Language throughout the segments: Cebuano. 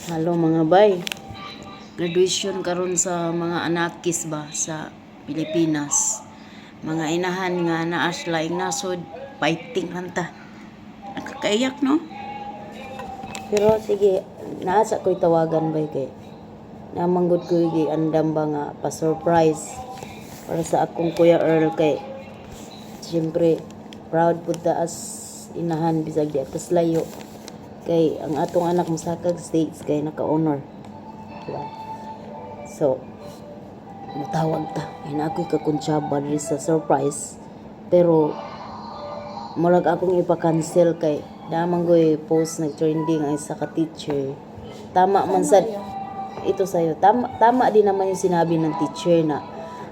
Hello, mga bay. Graduation karon sa mga anakis ba sa Pilipinas. Mga inahan nga naa sa laing nasod, fighting lang ta. Nakakaiyak, no? Pero sige, naasa ko'y tawagan bay kay namanggod ko gi andam ba nga pa-surprise para sa akong Kuya Earl kay siyempre proud pud ta as inahan bisag di atas layo kay ang atong anak mosakag States kay naka-honor, diba? So mutawag ta ay na ako'y kakuntsaba diri sa surprise, pero murag akong ipa-cancel kay damang goy post nag trending ang isa ka teacher. Tama man sad ito sa'yo. Tama, tama din naman yung sinabi ng teacher na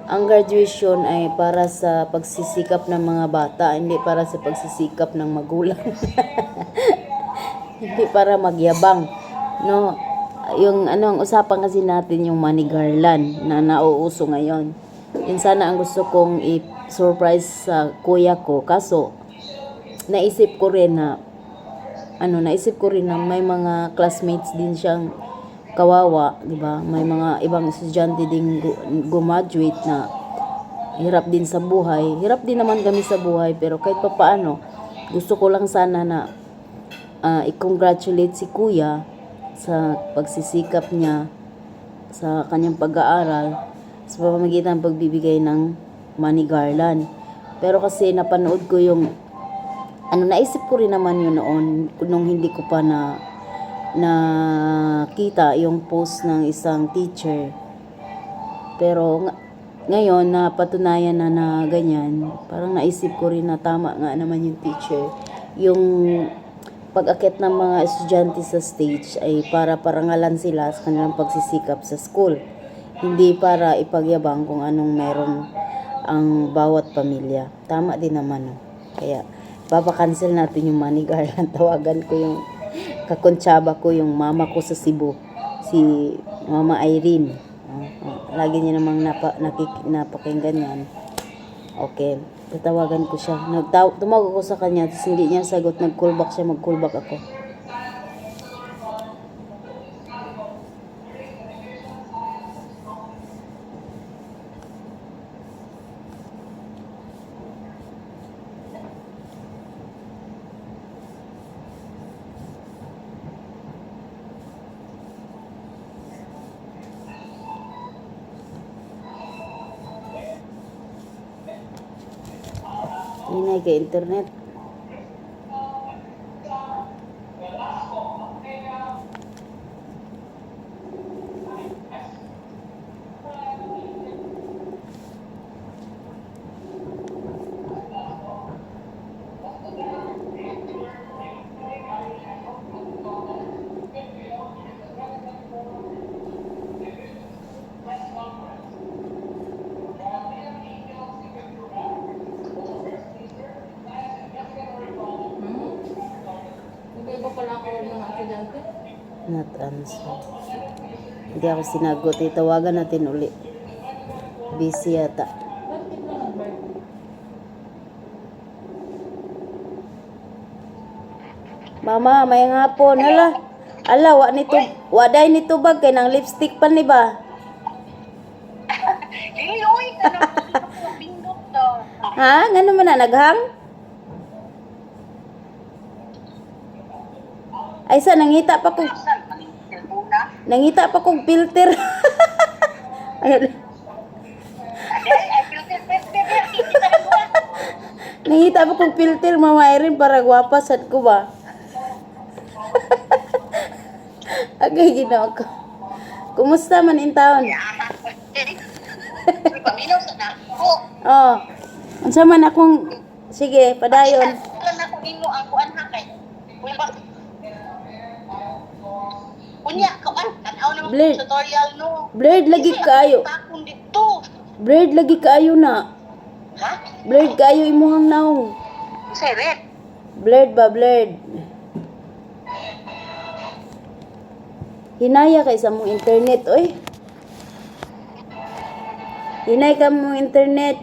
ang graduation ay para sa pagsisikap ng mga bata, hindi para sa pagsisikap ng magulang. Hindi para magyabang. No, yung ano, ang usapan kasi natin yung money garland na nauuso ngayon. Yun sana ang gusto kong i-surprise sa kuya ko. Kaso, naisip ko rin na ano, naisip ko rin na may mga classmates din siyang kawawa, 'di ba? May mga ibang estudyante din graduate na hirap din sa buhay. Hirap din naman kami sa buhay, pero kahit papaano, gusto ko lang sana na i-congratulate si kuya sa pagsisikap niya sa kanyang pag-aaral sa pamamagitan ng pagbibigay ng money garland. Pero kasi napanood ko yung ano, naisip ko rin naman yun noon nung hindi ko pa na nakita yung post ng isang teacher. Pero ngayon na patunayan na na ganyan, parang naisip ko rin na tama nga naman yung teacher. Yung pag-akit ng mga estudyante sa stage ay para parangalan sila sa kanilang pagsisikap sa school. Hindi para ipagyabang kung anong meron ang bawat pamilya. Tama din naman, no? Kaya papakancel natin yung money garland. Tawagan ko yung kakontsaba ko, yung mama ko sa Cebu, si Mama Irene. Lagi niya namang napakinggan yan. Okay, tatawagan ko siya. Tumawag ako sa kanya, tapos hindi niya sagot. Nag-call back siya, mag-call back ako. Hinay kay internet. Iba-iba pala ako ng mga estudyante. Not answer. Hindi ako sinagot. Itawagan natin uli. Busy yata. Bakit na nag-birthday? Mama, may hapon. Hala. Ala, wa nito, wa day nito bag kay nang lipstick pa ni ba? Dili, oy, kanang bindot to. Ha? Ngano man na naghang? Ay sa nangita pa kog Saan maning cellphone na? nangita pa kog filter. Ay, Ay, ay, filter, filter, filter, kita na buwan. nangita pa kog filter, Mama Irene, para gwapa sad ko ba? Agay, Ginoo ko. Kumusta man in town? Uy, paminaw sa nako. Oh. Unsa man akong, sige, padayon. Wala na ko nimo ang kuan ha kay. Uy, ba? Unya, kuan, tan-aw naman Blurred. ko tutorial no. Blurred lagi kaayo. Takon dito. Blurred lagi kaayo na. Ha? Blurred kaayo imuhang naong. Unsay red? Blurred ba, blurred? Hinaya kay sa mong internet, oy. Hinay ka mong internet.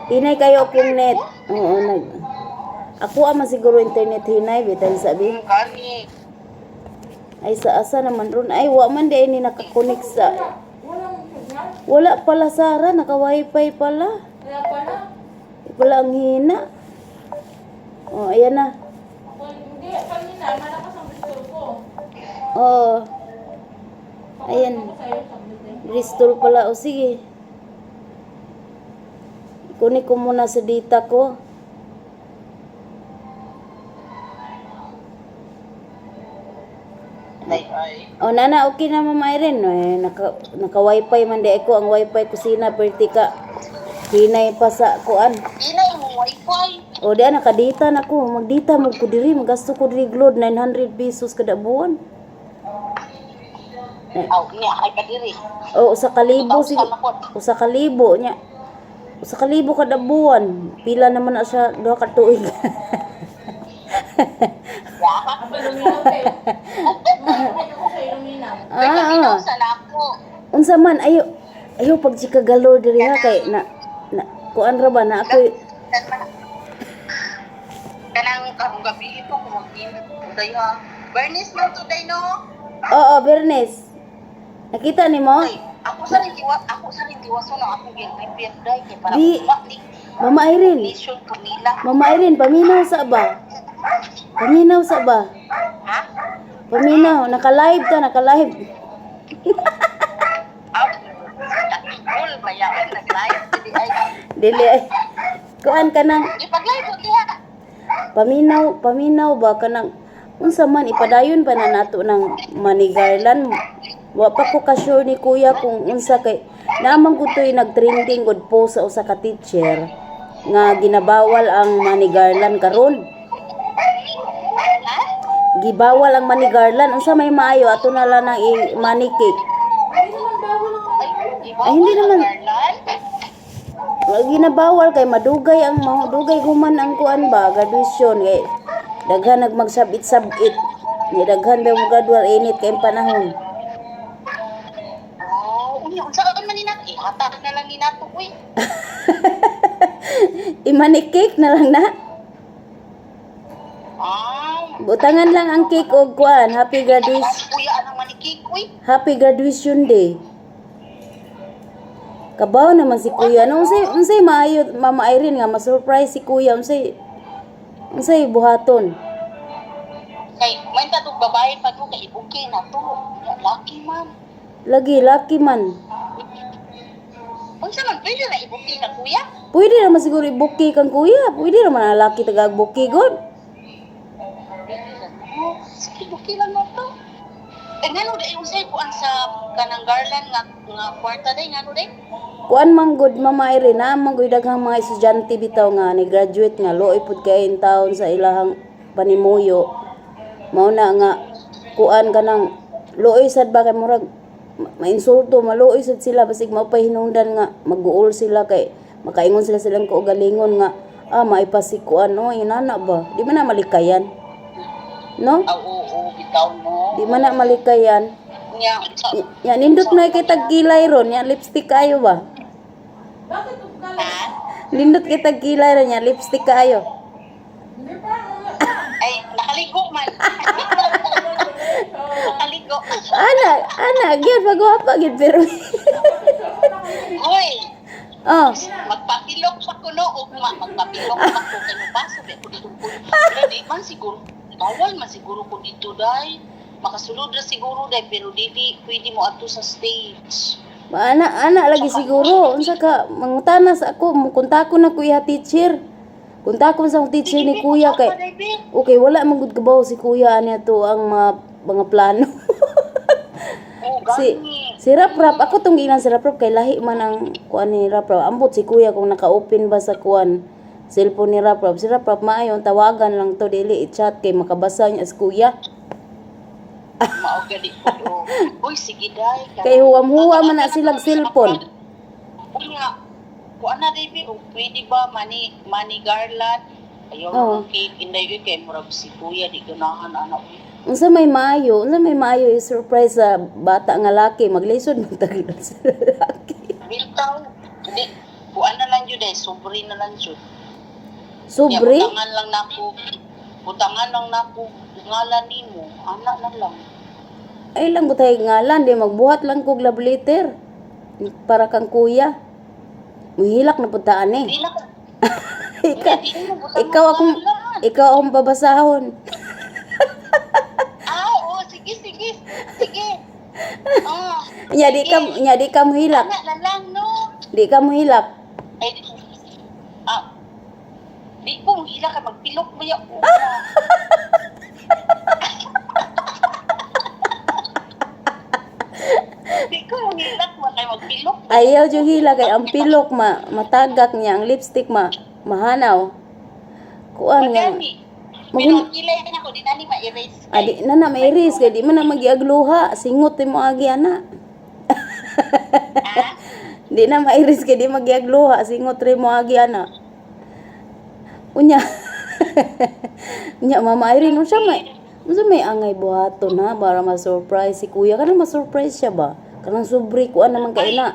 Hinay kayo akong net. Oo, nag. Ako ama siguro internet hinay, bitan sabi. Kani. Ay, sa asa naman ron. Ay, wa man di ni naka-connect sa Walang signal. Wala pala, Sara, naka-wifi pala. Kaya pala. Wala, ang hina. Oh, ayan na. Ako, hindi, kanina, malakas ang Bristol ko. Oh, ayan. Ako sa'yo, saglit eh. Bristol pala. O sige. Kunin ko muna sa data ko. Ay, ay. O nana, okay na, Mama Irene. Eh, naka wifi man di ko. Ang wifi kusina, perti ka. Hinay pa sa kuan. Di na yung wifi. O di nakadita na ko. Magdita mo ko diri. Magasto ko diri glod 900 pesos kada buwan. Aw, niya kay kadiri. O 1,000 siguro. 2,000 na po. 1,000 niya. 1,000 kada buwan. Pila naman na siya 2 ka tuig. Yaha. Ako, luminaw sa'yo. Luminaw ako sa'yo, luminaw. Ay, kaminaw Ah. sa nako. Unsa man ayo ayo pag chika galore diri ha, kay na kuan ra ba na ako. Kanang karong gabi ito kung mag-init today ha. Bernice man today no. Oo, Bernes. Nakita nimo? Ay, ako sa rin giwaso na akong gi-prepare day kay para Di- wa ni Mama Irene. mission ko nila. Mama Irene, paminaw sa ba? Paminaw sa ba? Ha? Paminaw, naka-live ta, naka-live. Aw. Cool ba yan nag-live dili ay. Dili ay. Kuan ka nang Ipag-live ko diha. paminaw, paminaw ba kanang unsa man ipadayon pa na nato ng Manigarlan. Wa pa ko ka sure ni kuya kung unsa kay naamang ko to'y nag-trending good post sa usa ka teacher nga ginabawal ang Manigarlan karon. Ha? Gibawal ang Manigarlan. Unsa may maayo ato na lang ang i-money cake. Hindi naman bawal ang Ay, Ay, hindi naman. Garland. Wag ginabawal kay madugay ang madugay human ang kuan ba graduation kay daghan nagmagsabit-sabit ni daghan ba mo gradual, init kay panahon. Oh, unya unsa ka man ni nat? Ihatag na lang ni nato uy. I-money cake na lang na. Ah, Butangan lang ang cake og kuan, happy graduation, kuya anang manikik uy. happy graduation day. Kabaw naman si kuya. No, unsay maayo, Mama Irene, nga ma-surprise si kuya, unsay buhaton? Kay may tatong babae pa to kay ibuki na to. Lucky man. Lagi lucky man. Unsa man pwede na ibuki na kuya? Pwede naman siguro i-booking kang kuya. Pwede naman ang laki tagag booking god. Oh, sige buki lang mo to. Eh ngano day unsay kuan sa kanang garland nga nga kwarta day ngano day? Kuan man gud, Mama Irene, naa man gud daghang mga estudyante bitaw nga ni graduate nga looy pud kay in taon sa ilahang panimuyo. Mao na nga kuan kanang looy sad ba kay murag mainsulto, maluoy sad sila basig mao pay hinungdan nga mag-uol sila kay makaingon sila silang kaugalingon nga ah maipasi kuan no inana ba di man na malikayan, no? Ah, oo, oo, bitaw no. Di man na malikayan. Nya unsa Ya, nindot na kitag kilay ron, ya lipstick kayo ba? Bakit kala? ha? Nindot kitag kilay ron, ya lipstick kayo. Hindi pa, wala pa. Ay nakaligo man. Nakaligo. Ana, ana, gyud pagwapa gyud pero. Uy, Oh, magpapilok pa ko no ugma, magpapilok pa ko kay mobaso ba ko dito ko. Pero di man siguro bawal man siguro ko dito day. Makasulod ra siguro day pero dili pwede mo adto sa stage. Ana, ana lagi siguro. Unsa ka mangutana sa ako, mukunta ko na kuya teacher. Kunta ko sa akong teacher ni kuya kay okay, wala man gud kabaw si kuya ani to ang mga plano. Oh, Si gani. si Rap Rap, ako tong giinan si Rap Rap kay lahi man ang kuan ni Rap Rap. Ambot si kuya kung naka-open ba sa kuan cellphone ni Rap Rap. Si Rap Rap maayo tawagan lang to, dili i-chat kay makabasa niya si kuya. Mao gani ko. Oh. Uy, sige day. Kay huwam-huwa man na silag cellphone. Uy nga, kuan na day oh, pwede ba mani mani garland? Ayaw Oo. oh. Cake inday uy kay murag si kuya di ganahan ana uy. Unsa may maayo? Unsa may maayo i-surprise sa bata nga laki? Maglisod man tagilon sa lalaki. Bitaw, di kuan na lang jud ay sobre na lang jud. Sobre? Ya, butangan lang nako. Butangan lang nako ngalan nimo, ana na lang. Ay lang ko tayo ngalan, di magbuhat lang kog love letter. Para kang kuya. Muhilak na puntaan eh. Di na ko. Ikaw, Di mo butang ikaw akong pangalan. ikaw akong babasahon. Ah, oo, sige, sige. Sige. Ah, Nya di ka muhilak. ana na lang, no? Di ka muhilak. Ay, ah, di ko hila ka magpilok ba ya? Di ko hilak ba kay magpilok. Ayaw jud hila kay ang pilok ma matagak niya ang lipstick ma mahanaw. Kuan nga. Magani. Pero ang kilay na ko di na ni ma-erase. Adi na na may risk kay di man na magiagluha, singot mo agi ana. Ah, Di na mairis kay di magiagluha, singot rin mo agi ana. Unya. Unya Mama Irene, unsa may angay buhaton ha para ma-surprise si kuya. Kanang ma-surprise siya ba? Kanang sobre kuan naman kay na.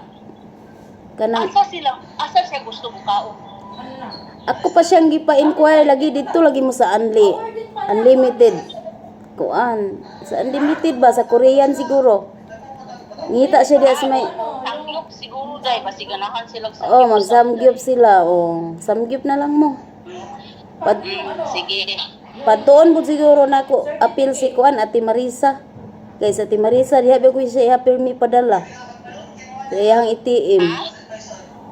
Kanang asa sila, asa siya gusto mo kaon? Ano na? ako pa siyang gipa-inquire lagi dito lagi mo sa unlimited. Kuan, sa unlimited ba sa Korean siguro. Ngita siya diya sa may Tangyup siguro dai basi ganahan sila sa Oh, mag-samgyup sila. Oh, samgyup na lang mo. Pad Sige. Patuon po siguro na ako apil si Kuan Ate Marisa. Kay sa Ate Marisa diha ba ko siya i-apil mi padala. Sa iyang ATM.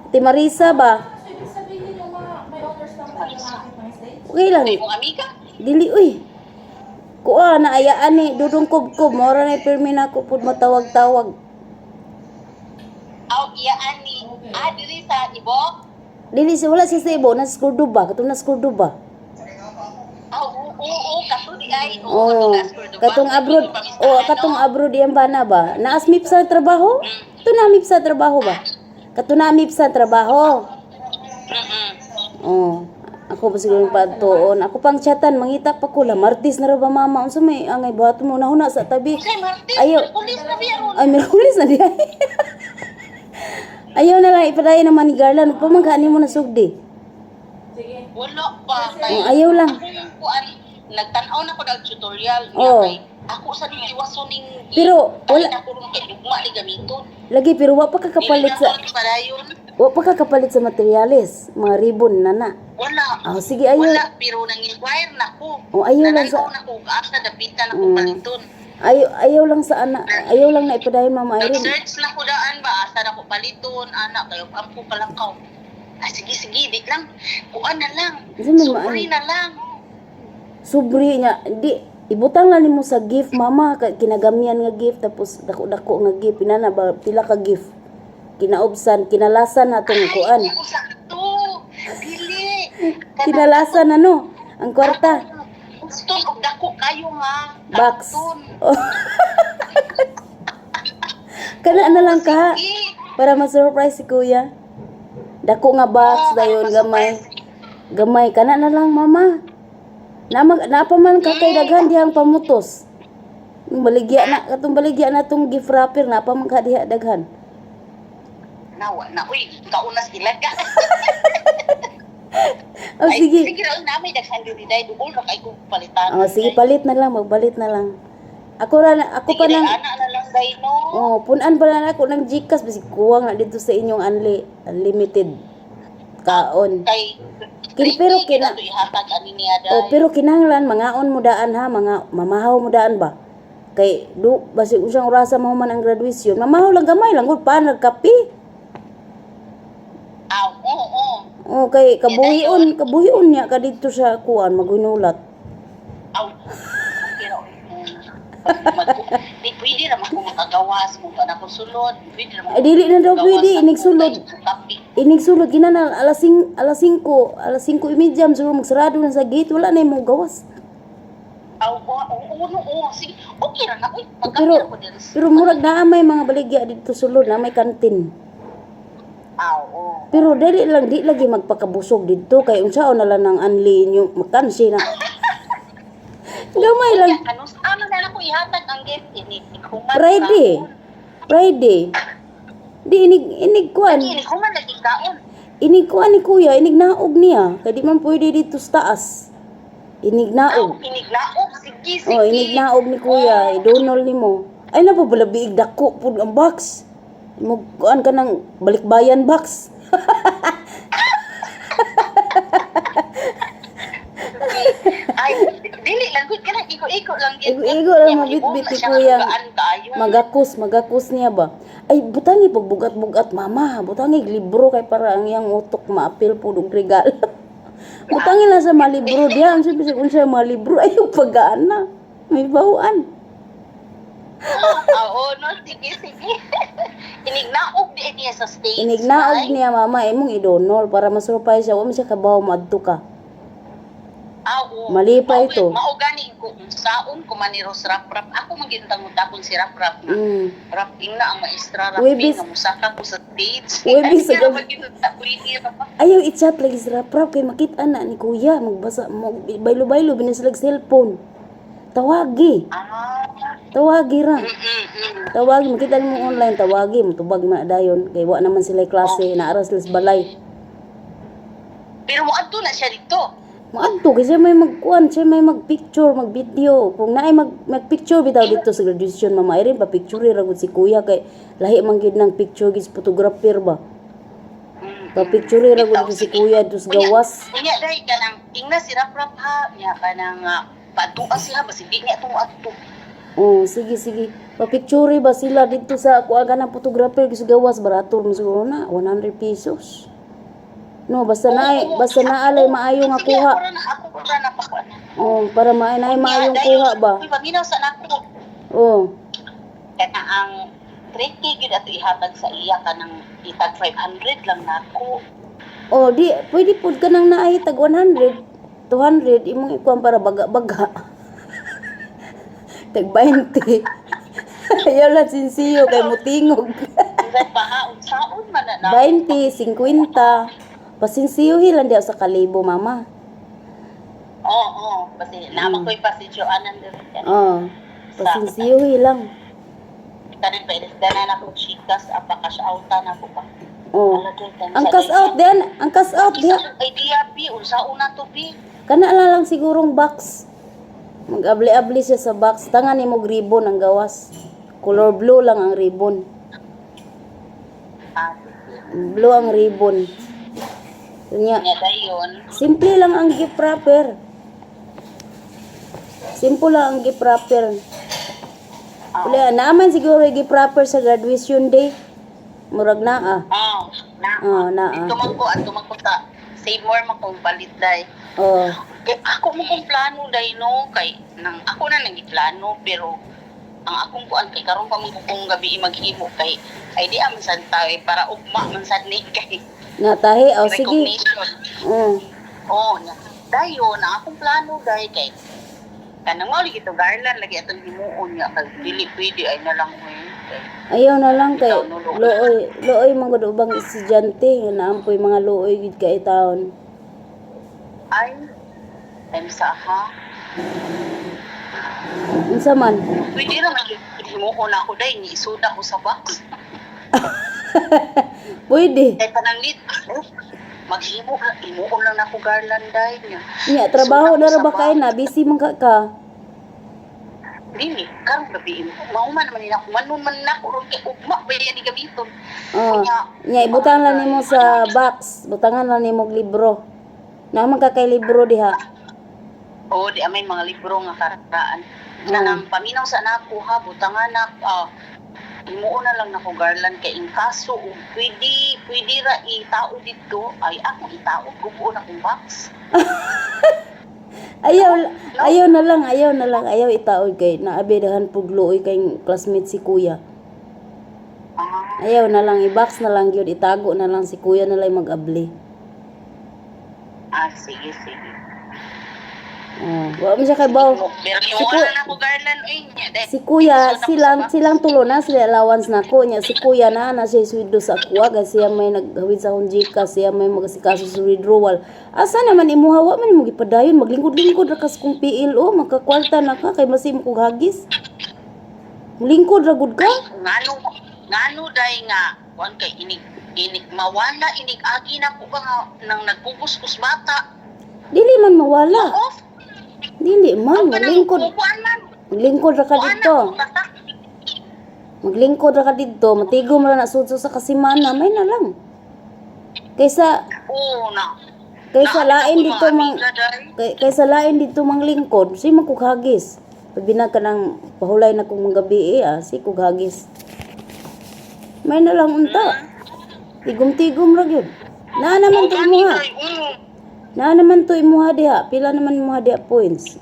Ate Marisa ba? So, ibig sabihin yung mga may owners lang talaga nakakita ng stage? Okay lang. Kay mong amiga? Dili uy. Kuan na ayaan ni dudong kubkob mora na pirmi na ako pud matawag-tawag. Aw, iya ani. Ah, diri sa Ibo? Dili siya wala siya sa ibo nas Cordoba, katong nas Cordoba. Ah, oo, oo, kato di ay. Oo, Oh, katong nas Cordoba. katong abroad. Oh, katong abroad iyang bana ba? Naas mip sa trabaho? Tunamip sa trabaho ba? Katunamip sa trabaho. Oh, ako pa siguro patuon. Ako pang chatan, mangita pa ko la Martis na ra ba mama? Unsa may angay buhat mo nahuna sa tabi. Kay Martin, Ayaw. pulis na biya ron. Ay, Merkulis na di ay. Ayaw na lang ipadayon naman ni Garland. Pamangkaan mo na sugdi. Sige. Wala pa. Kay, Oh, ayaw lang. Ako yung kuan, nagtan-aw na ko ng tutorial. Niya Oo. kay, ako sa ning iwaso ning Pero, wala. Wala. Ako ron kay lugma ni gamiton. Lagi pero wa pa ka kapalit sa Dili na ko padayon. wa pa ka kapalit sa materyales, mga ribbon na na. Wala. Oh, sige ayaw. Wala, pero nang-inquire na ko. Oh, ayaw lang sa Nananaw na ko, kaasa dapitan na ko paliton. ayaw, ayaw lang sa ana, ayaw lang na ipadayon Mama Irene. Nag-search na ko daan ba, asa na ko paliton, anak, kayo ampo kalakaw. Ah, sige, sige, di lang. Kuan na lang. Unsa may Supri maano? na lang. Sobre niya, di ibutang lang nimo sa gift mama kinagamyan nga gift tapos dako-dako nga gift inana ba pila ka gift. Kinaobsan, kinalasan na tong kuan. Ay, ako sakto. Dili. Kinalasan ano ang kwarta. Gusto og dako kayo nga. Box. Karton. Oh. Kana na lang ka Sige. para ma-surprise si kuya. Dako nga box Oo, dayon para gamay. ma-surprise. Gamay kana na lang mama. Na mag napa man ka kay daghan dihang pamutos. Yung baligya na katong baligya na tong gift wrapper napa man ka diha daghan. Nawa na uy, kaunas ilaga. Oh Ay, sige. Sige ra na may daghan diri dai duol ra kay kong palitan. Oh sige palit na lang, magbalit na lang. Ako ra ako pa Sige, nang ana na lang dai no. Oh, punan pa na ako ng GCash bisig kuwang na dito sa inyong unlimited kaon. Kay Pero kina ihatag ani niya dai. Oh, pero kinahanglan mangaon mo daan ha, mga mamahaw mo daan ba? Kay do basig usang orasa mahuman ang graduation, mamahaw lang gamay lang gud pa nagkape. Aw, oo, oo. Oh, kay kabuhion, kabuhion niya ka dito sa kuan maghinulat. Aw. Pero di pwede ra man ko makagawas mo pa na ko sulod. Pwede ra man Ay, dili na daw gawas pwede, ako inig sulod. kay kape. Inig sulod ginana alas 5, alas 5:30 siguro magsarado na sa gate, wala na imong gawas. Aw, oo, oo, no, oo. Sige, okay ra na. Uy, Oh, pero magkape ra ko diri. pero murag naa may mga baligya dito sulod, na may kantin. Aw, oo. Pero dili lang di lagi magpakabusog didto kay unsaon na lang ang anli inyo makansi na. Gamay lang. Ano, ano na lang ko ihatag ang gift ini. Human Friday. Friday. Di inig inig kuan. Ini human lagi kaon. Inig kuan ni kuya, inig naog niya. Kay di man pwede dito sa taas. Inig Aw, naog. inig naog. Sige, sige. Oh, inig naog ni kuya, idonol nimo. Ay na pa biig dako pud ang box. Mo kuan ka ng balikbayan box. Ay, dili lang gud kanang igo-igo lang gid. Igo-igo lang Nya, mabitbit mahimo ni na siya kuya. nga gaan kaayo. Magakos, magakos niya ba? Ay, butangi pagbugat-bugat, mama. Butangi libro kay para ang iyang utok maapil pud og regalo. Butangi lang sa malibro diha. Unsa bisag unsa mga libro ay pagaan na. May bawaan. Oo, no, sige, sige. Inignaog di niya sa States. Inignaog ay. niya mama imong idonor para masurprise siya. Wa man siya kabaw madto ka. Ah, oo. Mali pa ito. Mao gani ko saon ko man ni Ros Rap Rap. Ako man gyud tangutakon si Rap Rap nga. Rap ing na ang maestra Rap Uy, Ping nga musaka ko sa States. Uy, bis- Kaya man gyud ta pwede ra pa. Ayaw i-chat lagi si Rap Rap kay makita na ni kuya magbasa mo baylo-baylo binislag cellphone. Tawagi. Ah. Tawagi ra. Tawagi makita nimo online tawagi motubag man na dayon kay wa naman sila klase naara sila sa balay. Pero moadto na siya dito. Moadto kay siya may magkuan, siya may magpicture, magvideo. Kung naay magpicture bitaw dito sa graduation mama Irene pa picture ra gud si kuya kay lahi man gyud ng picture gid sa photographer ba. Pa picture ra gud si kuya dus gawas. Unya dai kanang tingna si Rap Rap ha, nya kanang padua siya basi di niya tong adto. Oh, sige sige. Pa-picture ba sila dito sa kuan ka ng photographer gid sa gawas barato man siguro na 100 pesos. No, basta na alay maayo nga Sige, kuha. ako ra na pakuan. Oh, para maay na maayong kuha ba. Uy, paminaw sa nako. Oh. Kana ang 3K gyud ato ihatag sa iya kanang itag 500 lang nako. Oh, di pwede pud ka nang naay tag 100, 200 imong ikuan para baga-baga. Tag 20. Ayaw lang sinsiyo kay mutingog. Unsay pa ha, unsaon man na na. 20, 50. Pasinsiyo hilan diya sa kalibo, mama. Oo, oo, kasi naman ko'y pasensyo anan diri. Oh, pasinsiyo hilang. Kanin pa ilis na ako chikas apa cash outan ako pa. Oh. Ang cash out din, ang cash out Isa diha. idea bi unsaon na to bi. Kana na lang sigurong box. Mag-abli-abli siya sa box. Tanga ni mo ribbon ang gawas. Color blue lang ang ribbon. Ah, Blue ang ribbon. Nya, nya dayon. simple lang ang gift wrapper. Simple lang ang gift wrapper. Wala, naaman siguro yung gift wrapper sa graduation day. Murag naa. Oh, na. Oh, naa. Dito man ko at man ko sa save more man kong palit day. Oh. Kay ako mo kong plano day no kay nang ako na nang giplano pero ang akong kuan kay karon pa man ko kung gabi maghimo kay ay di man sad tayo para ugma man sad ni kay Natahi. Oh, sige. recognition. Oh. Oh, nya. Dayon ang akong plano day kay kanang mao lagi to garland lagi atong himuon niya kay dili pwede ay na lang eh. Kay Ayaw na lang kay looy, looy man gud ubang estudyante nga naampoy mga looy gid kay taon. Ay, time sa ha. Unsa man? Pwede ra man himuon ako day ni isuda ko sa box. Pwede. Kay pananglit maghimo himuon lang nako garland day niya. Nya trabaho na ra ba kay na busy man ka ka. Dili karon gabi mao man man nako manon man nako ron kay ugma ba yan ni gamiton. Oh. Nya ibutang lang nimo sa box, butangan lang nimo og libro. Naa man ka kay libro diha. Oo, di amay mga libro nga karaan. Kanang paminaw sa nako ha, butangan na himuon na lang nako garland kay in kaso ug pwede pwede ra itao didto ay ako itao gubuon akong box. Ayaw ayaw na lang, ayaw na lang, ayaw itaod kay naabedahan pug looy kay classmate si kuya. Ah, Ayaw na lang i-box na lang gyud itago na lang si kuya na lang mag-abli. ah sige sige. Oh, wa man siya kay baw. Pero Si himuon ku- na nako garland oy nya dai. Si kuya, silang silang tulo na sila allowance nako nya si kuya na na siya sweldo sa kuha kay siya may naghawid sa akong GCash, siya may magasikaso sa withdrawal. Asa naman imuha wa man imo gipadayon maglingkod-lingkod ra kas kung PLO makakwarta na ka kay masimo kog hagis. Lingkod ra gud ka. Ngano ngano day nga kuan kay inig inig mawala inig agi na ko ba nga nang nagpugos-kus bata. Dili man mawala. Off. Dili man Kanang lingkod kuan man. lingkod ra ka Kuan dito. na, tatak. Maglingkod ra ka didto, matigom ra na sudso sa kasimana, may na lang. Kaysa Oo na. kaysa Naa lain ako dito mga mang amiga, day. kaysa lain dito mang lingkod, si man kog hagis. Pag ka ng pahulay na kong mga gabi eh, ah, si kog hagis. May na lang unta. Tigom-tigom ra gyud. Naa naman to Oh, gani, imuha. day, oo. Naa naman to imuha diha. Pila naman imuha diha points.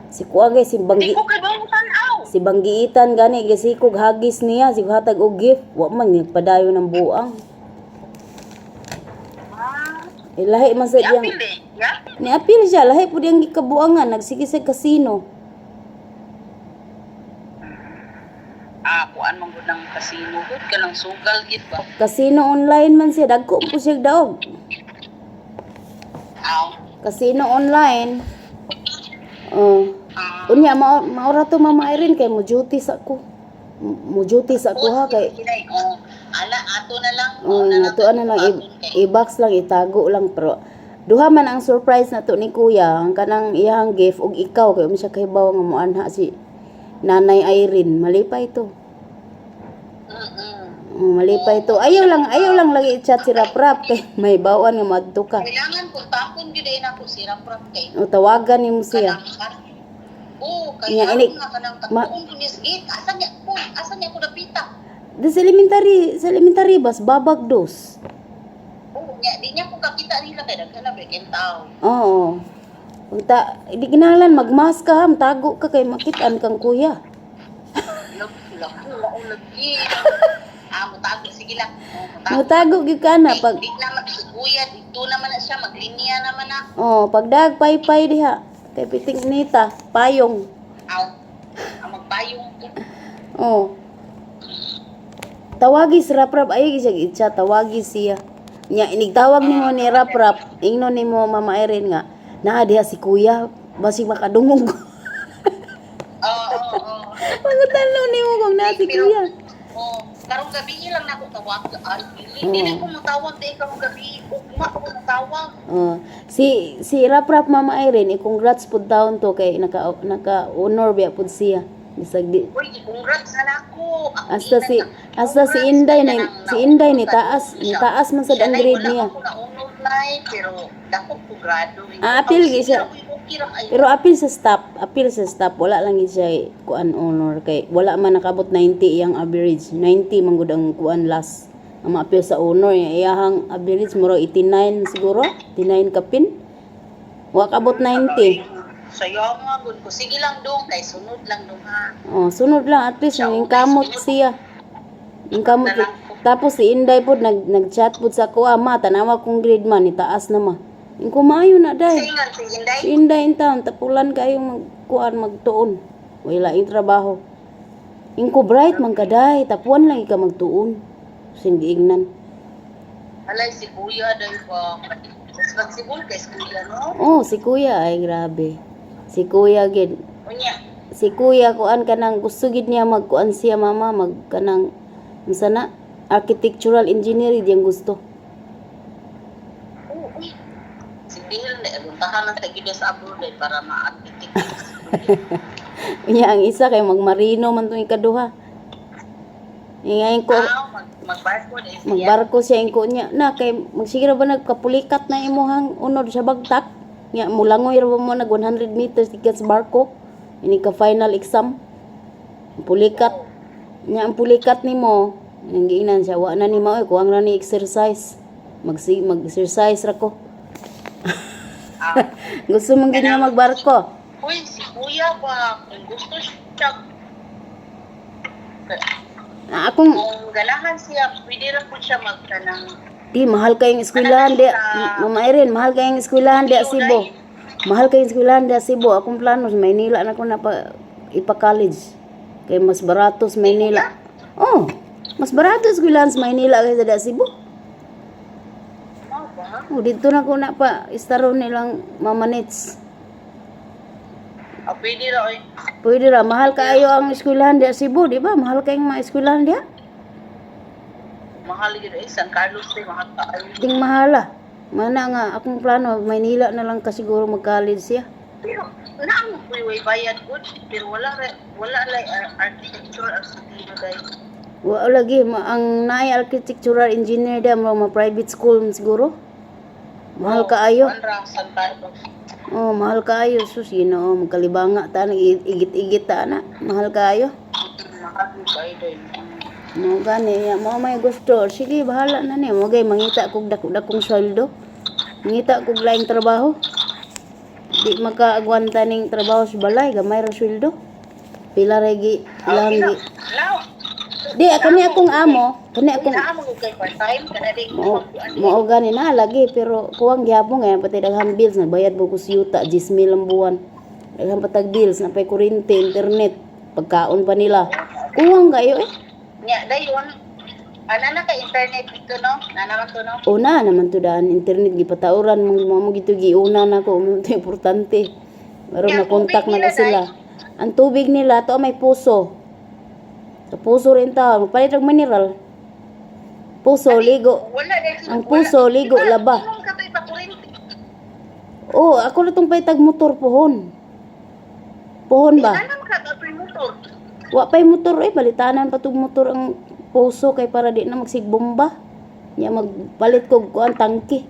Si kuha gay si Di Banggi ko kay bawang tan-aw. si Banggiitan gani gay si kog hagis niya, si hatag og gift, wa man nagpadayon ng buang. Ah, Ilahi man sa diyang apil eh. Ya? Niapil siya, lahi po diyang gikabuangan, nagsige sa kasino. Ah, kuan man gud ng kasino gud kanang sugal gid ba. Kasino online man siya, dagko po siya daog. Aw. Casino online. Oh. Ah. Unya mao maura to Mama Irene kay mo duty sa ko. Mo duty sa ko ha kay Kinay, oh. Ala ato na lang. oh, na nga to na lang i-box lang, itago lang, pero duha man ang surprise na to ni Kuya, ang kanang iyang gift ug ikaw kay um siya kahibaw nga moanha si Nanay Irene, malipay to. Oh, malipay to. Ayaw lang lagi i-chat si Rap Rap kay may bawan nga madto ka. Kailangan kontakon gyud ay nako si Ramram kay O tawagan nimo siya. kanang Oo, kay Nya, karon nga kanang tagpuon ko niya sa gate. Asa niya ko? Asa niya ko napita? Di sa elementary bas babag dos. Oo, nya di niya ko kakita nila kay daghan na ba kay tao. Oo. Unta, di kinahanglan magmask ka, ha, tago ka kay makitaan kang kuya. Lagi lagi mao lagi. Ah, mutago sige lang. Oo, mutago. Mutago gyud ka na pag Di naman si kuya dito naman na siya maglinya naman na. oh, pagdag paypay diha. Kay piting nita, payong. Aw. Ang magpayong ko. Oh. Tawagi si Raprap ay siya itcha, tawagi siya. Nya inigtawag nimo ni Raprap, ingno nimo Mama Irene nga, naa diha si kuya, basig makadungog. Oo, oo, oo. Pangutalo nimo kung naa si Pero, kuya. Oh, karong gabi lang nako tawag. Ay, dili dili ko motawag di karong gabi. Ugma ko motawag. Oh, si si Raprap, Mama Irene, i-congrats pud taon to kay naka naka honor biya pud siya. Bisag di Uy, congrats na nako. Ako hasta ina si na. hasta si Congrats Inday kay na kanang si Inday ni naunod taas ni siya. taas man sad Siya ang nay, grade wala niya. ako naunod nay, pero dako ko grado. Ah, apil gi siya. Okay ra kayo. Pero appeal sa staff, wala lang gid siya kuan honor kay wala man nakabot 90 iyang average. 90 man gud ang kuan last. Ang ma-appeal sa honor niya, iyahang average muro 89 siguro, 89 kapin. Wa kabot 90. Sayo nga gud ko. Sige lang dong kay sunod lang dong ha. Oh, sunod lang at least yung kamot siya. Yung kamot. Tapos si Inday pod nag nag-chat pod sa kuha, ma, tanawa kong grade man, itaas na ma. Yung kumayo na day. Singan si Inday. Si Inday in town, tapulan kayo magkuan magtuon. Wala ing trabaho. Ingko bright man kaday, tapuan lang ika magtuon. Sing giingnan. Alay si kuya dahil ba responsible kay si kuya no? Oh, si kuya ay grabe. Si kuya gid. Unya, Si kuya kuan kanang gusto gid niya magkuan siya mama mag kanang unsa na architectural engineering diyang gusto. oo, uy. Si Dihil na runtahan lang sa gid sa abroad eh, para ma-architect. Unya ang isa kay magmarino man tong ikaduha. Ingayin ko Ah, magbarko na siya. magbarko siya ingko niya na kay magsige ra ba nagkapulikat na imuhang unod sa bagtak nya mulangoy ra ba mo nag 100 meters gikan sa barko ini ka final exam pulikat nya ang pulikat nimo nang giingnan siya wa na ni mao kuwang ra ni exercise magsi mag-exercise ra ko. Ah. Gusto man gid niya magbarko. Uy, si kuya ba, kung gusto siya, Ah, akong kung ganahan siya, pwede ra po siya magkanang Di, mahal kayong eskwelahan di. Mama Irene, mahal kayong eskwelahan di Cebu. Mahal kayong eskwelahan di Cebu. Akong plano sa Maynila na ko na pa ipa-college. Kay mas barato sa Maynila. Oh, mas barato eskwelahan sa Maynila kaysa di Cebu. Mao ba? Oh, dito na ko na pa istaro nilang Mama Nits. Ah, pwede ra oy. Pwede ra, mahal kaayo ang eskwelahan di Cebu, di ba? Mahal kayong mga eskwelahan diha. Mahal gyud eh, San Carlos eh, mahal kaayo. Ting mahala. Mana nga akong plano Maynila na lang ka siguro mag-college siya. Pero naamo ko way bayad gud, pero wala lay architecture ang sentino day. Wa lagi ang naay architectural engineer da mga private school man siguro. Mahal kaayo. Kuan ra Santa. Oh, mahal kaayo, sus Ginoo, magkalibanga ta nag igit-igit ta na. Mahal kaayo. Mahal kaayo day. Mo gani ya mo may gusto. Sige, bahala na ni. Mo gay mangita kog dako-dakong sweldo. Mangita kog laing trabaho. Di makaagwanta ning trabaho sa balay, gamay ra sweldo. Pila ra gi ilang gi. Law. Di kani akong amo, kani akong Naa mo kay part time kana di mo mo gani na lagi pero kuwang gihapon ngayon pati daghang bills nagbayad mo ko sa yuta 10,000 ang buwan. Daghang patag bills napay kuryente, internet, pagkaon pa nila. Kuwang kayo eh. Nya dayon ana na kay internet dito no? Nana man to no? Una naman to daan internet gipatauran mo mo mo gito giuna na ko mo to importante. Pero Kaya na contact tubig na nila, sila. Ang tubig nila to may puso. Sa puso rin ta, magpalit og mineral. Puso, ligo. Wala dahil Ang puso, ligo, laba. Imong katoy pa kuryente. Oh, ako na tong paytag motor pohon. Pohon ba? Ana man katoy motor. Wa pay motor eh, balitanan pa tong motor ang puso kay para di na magsigbomba. Nya magpalit kog kuan tangke.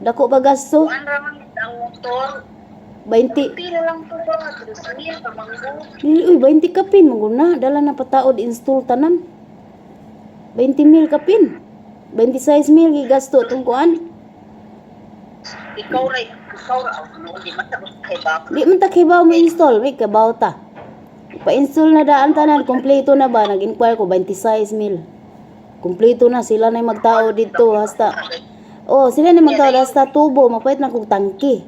Dako ba gasto? Kuan ra man ang motor. 20. Pila lang to ba? 3,000 pa manggo. Dili uy, 20 kapin maguna, dala na pataod install tanan. 20 mil kapin. 26 mil gigasto tong kuan. Ikaw ra no di man ta kay ba. Di man ta kibaw mo install, may kabaw ta. Pa-install na daan tanan, kompleto na ba? Nag-inquire ko 26 mil. Kompleto na sila na magtao dito hasta. Oh, sila na magtao hasta tubo, magpalit na kog tangke.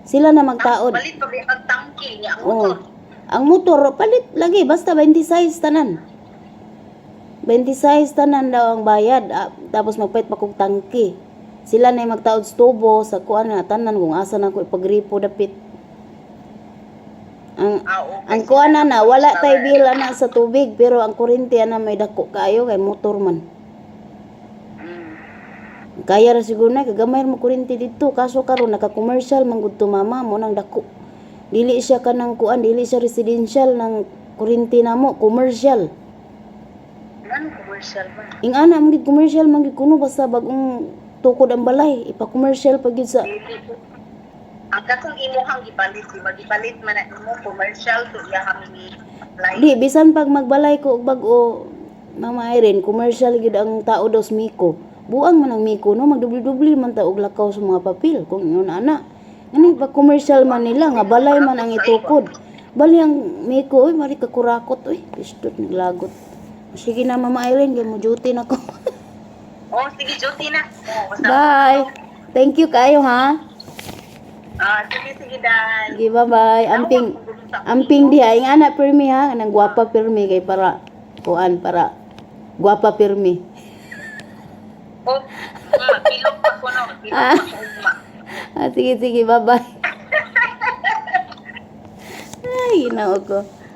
Sila na magtaod. Palit pa ba ang tangke niya ang Oh. motor. Ang motor palit lagi basta 26 tanan. 26 tanan daw ang bayad, ah, tapos magpalit pa kog tangke. Sila na magtaod sa tubo sa kuan na tanan kung asa na ko ipagripo dapit. Ang Ah, okay. ang kuan na na wala tay bill ana sa tubig pero ang kuryente ana may dako kaayo kay motor man. Kaya ra siguro na kagamay ra mo kuryente didto kaso karon naka-commercial man gud to mama mo nang dako. Dili siya kanang kuan, dili siya residential ng kuryente namo, commercial. Ano commercial man? Ing ana man gid commercial man gid kuno basta bagong tukod ang balay, ipa-commercial pa gyud sa Dili ko. Ang katong imuhang gipalit, di ba gipalit man na imo commercial to iyahang ni apply. Di bisan pag magbalay ko og bag-o, Mama Irene, commercial gyud ang tao daw sa Miko. Buang man ang Miko no, magdubli-dubli man ta og lakaw sa mga papel kung ingon ana. Ngani pa commercial man nila nga balay man ang itukod. Bali ang Miko oy mari ka kurakot oy, pistot naglagot. Sige na, Mama Irene, kay mo duty na ko. Oh, sige duty na. Oh, basta. Bye. Thank you kayo ha. Ah, sige sige dai. Sige, bye-bye. Amping amping diha ing ana pirmi ha, nang gwapa pirmi kay para kuan para gwapa pirmi. Oh, pilok pa ko no, pilok pa ko ugma. Ah, sige, sige, bye-bye. Ay, ginoo ko.